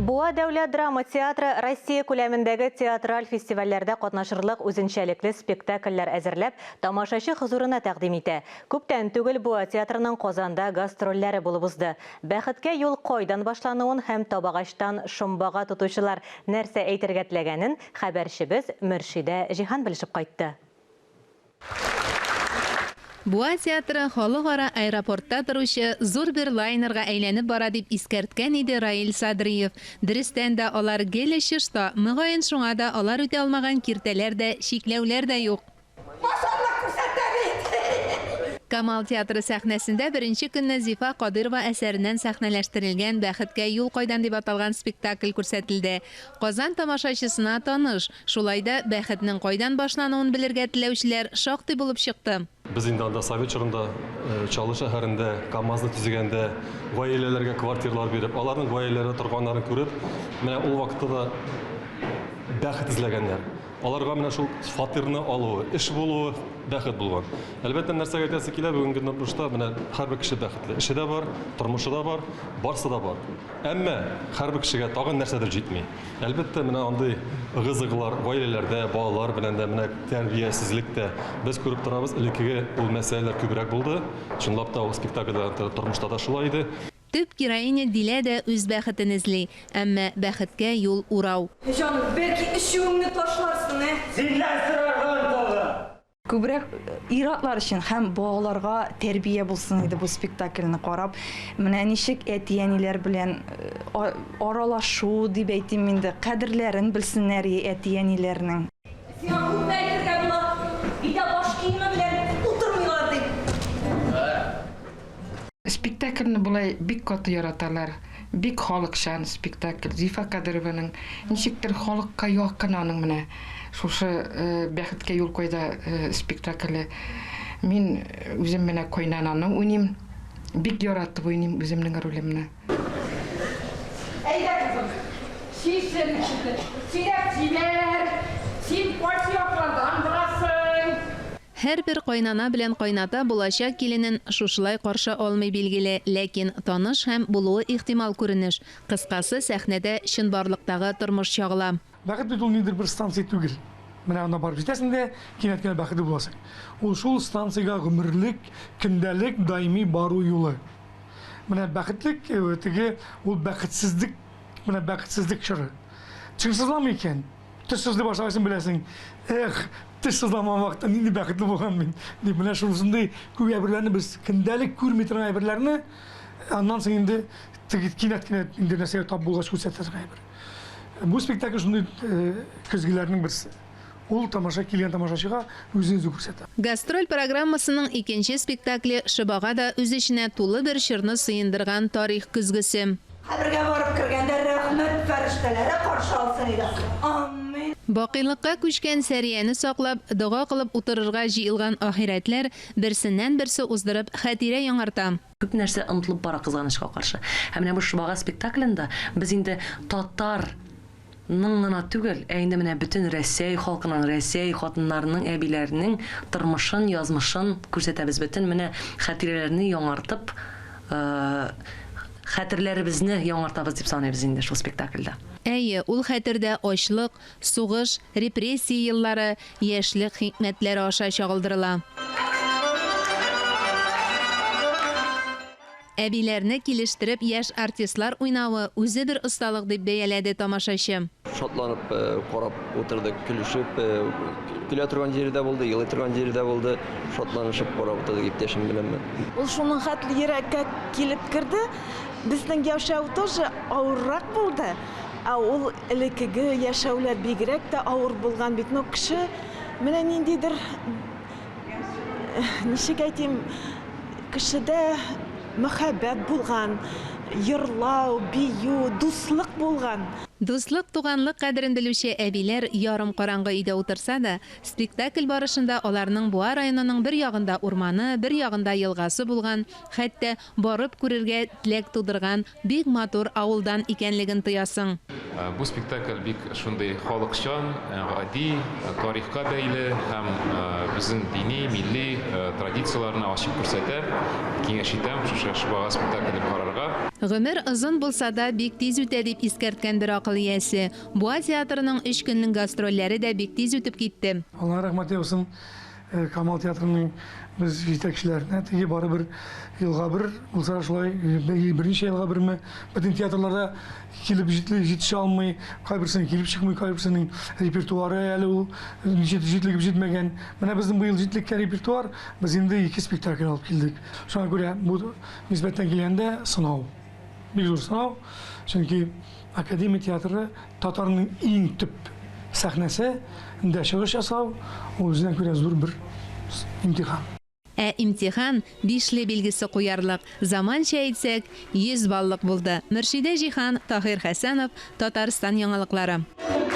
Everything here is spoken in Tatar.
Буа дәүләт драма театры Россия күләмендәге театраль фестивальләрдә катнашырлык үзенчәлекле спектакльләр әзерләп, тамашачы хозурына тәкъдим итә. Күптән түгел Буа театрының Казанда гастрольләре булып узды. Бәхеткә юл кайдан башлануын һәм табагачтан шомбага тотучылар нәрсә әйтергә теләгәнен хәбәрчебез Мөршидә Җиһан белешеп кайтты. Буа театры халыкара аэропортта торучы зур бер лайнерга әйләнеп бара, дип искәрткән иде Раил Садриев. Дөрестән дә, алар гел очышта, мөгаен шуңа да алар үтә алмаган киртәләр дә, чикләүләр дә юк. Начарлык күрсәтә бит! Камал театры сәхнәсендә беренче көнне Зифа Кадыйрова әсәреннән сәхнәләштерелгән Бәхеткә юл кайдан дип аталган спектакль күрсәтелде. Казан тамашачысына таныш, Шулай да бәхетнең кайдан башлануын белергә теләүчеләр шактый булып чыкты. Без инде анда совет чорында Чаллы шәһәрендә КАМАЗны төзегәндә гаиләләргә квартиралар биреп, аларның гаиләләре торганнарын күреп, менә ул вакытта да бәхет эзләгәннәр. Аларга менә шул фатирны алуы, эш булуы бәхет булган. Әлбәттә, нәрсәгә әйтәсе килә, бүгенге тормышта менә һәрбер кеше бәхетле. Эше дә бар, тормышы да бар, барсы да бар. Әмма һәрбер кешегә тагын нәрсәдер җитми. Әлбәттә, менә андый ыгы-зыгылар гаиләләрдә, балалар белән дә, менә тәрбиясезлек тә. Без күреп торабыз, элеккеге ул мәсьәләләр күбрәк булды. Чынлап та, ул спектакльдә дә, тормышта да шулай иде. Төп героиня Дилә дә үз бәхетен эзли. Әмма бәхеткә юл урау. Җаным, бәлки эчүеңне ташларсың, ә? Синнән сорарга онытылдым. Күбрәк ир-атлар өчен һәм балаларга тәрбия булсын иде бу спектакльне карап. Менә ничек әти-әниләр белән аралашу дип әйтим инде, кадерләрен белсеннәр әти-әниләрнең. Сиңа күпме әйтергә була, өйдә баш киеме белән утырмыйлар дип. Спектакльне болай бик каты яраталар. Бик халыкчан спектакль. Зифа Кадырованың ничектер халыкка якын аның менә шушы Бәхеткә юл кайда спектакле. Мин үзем менә кайнананы уйныйм. Бик яратып уйныйм үземнең ролемне. Әйдә, кызым, чишен, сөйләп җибәр, син кайсы яклардан буласың? Һәрбер кайнана белән кайната булачак киленен шушылай каршы алмый, билгеле, ләкин таныш һәм булуы ихтимал күренеш. Кыскасы, сәхнәдә чынбарлыктагы тормыш чагыла. Бәхет бит ул ниндидер бер станция түгел. Менә анда барып җитәсең дә, кинәт кенә бәхетле буласың. Ул шул станциягә гомерлек, көндәлек, даими бару юлы. Менә бәхетлек теге ул бәхетсезлек, менә бәхетсезлек чоры. Тешең сызламый икән, Теш сызлый башлагач, беләсең, эх, теш сызламаган вакытта нинди бәхетле булган мин, дип. Менә шушындый күп әйберләрне без көндәлек күрми торган әйберләрне, аннан соң инде теге кинәт кенә инде нәрсәгә тап булгач күрсәтә торган әйбер. Бу спектакль шундый көзгеләрнең берсе. Ул тамаша килгән тамашачыга үзен үзе күрсәтә. Гастроль программасының икенче спектакле Шобага да үз эченә тулы бер чорны сыендырган тарих көзгесе. Кабергә барып кергәндә рәхмәт фәрештәләре каршы алсын иде. Амин. Бакыйлыкка күчкән Сәрияне саклап, дога кылып утырырга җыелган ахирәтләр берсеннән-берсе уздырып хатирә яңарта. Күп нәрсә онытылып бара, кызганычка каршы. Һәм менә бу Шобага спектаклендә без инде татар ның гына түгел, ә инде менә бөтен Рәсәй халкының, Рәсәй хатыннарының, әбиләренең тормышын, язмышын күрсәтәбез. Бөтен менә хатирәләрне яңартып, хәтерләребезне яңартабыз дип саныйбыз инде шул спектакльдә. Әйе, ул хәтердә ачлык, сугыш, репрессия еллары, яшьлек хикмәтләре аша чагылдырыла. Әбиләрне килештереп яшь артистлар уйнавы үзе бер осталык, дип бәяләде тамашачы. Шатланып карап утырдык, көлешеп, көлә торган җире дә булды, елый торган җире дә булды. Шатланышып карап утырдык иптәшем белән мин. Ул шуның хәтле йөрәккә килеп керде. Безнең яшәү тоже авыррак булды. Ә ул элеккеге яшәүләр бигрәк тә авыр булган бит. Но кеше менә ниндидер, ничек әйтим, Кешедә мәхәббәт булган, йырлау, бию, дуслык булган. Дуслык, туганлык кадерен белүче әбиләр ярым караңгы өйдә утырса да, спектакль барышында аларның Буа районының бер ягында урманы, бер ягында елгасы булган, хәтта барып күрергә теләк тудырган бик матур авылдан икәнлеген тоясың. Бу спектакль бик шундый халыкчан, гади, тарихка бәйле һәм безнең дини, милли традицияләрне ачып күрсәтә. Киңәш итәм шушы Шобага спектаклен карарга. Гомер озын булса да, бик тиз үтә, дип искәрткән бер акыл иясе. Буа театрының өч көнлек гастрольләре дә бик тиз үтеп китте. Аллаһ рәхмәте яусын, Камал театрының без җитәкчеләренә теге барыбер елга бер булса шулай, берничә елга берме, бөтен театрларда килеп җитешә алмый, кайберсенең килеп чыкмый, кайберсенең репертуары әле ул җитлегеп җитмәгән. Менә безнең быел җитлеккән репертуар, без инде ике спектакль алып килдек. Шуңа күрә бу нисбәттән килгәндә сынау. Бик зур сынау, чөнки академия театры татарның иң төп сәхнәсе ндә чыгыш ясау, ул үзенә күрә зур бер имтихан. Ә имтихан бишле билгесе куярлык, заманча әйтсәк, 100 баллык булды. Мөршидә Җиһан, Таһир Хәсәнов, Татарстан яңалыклары.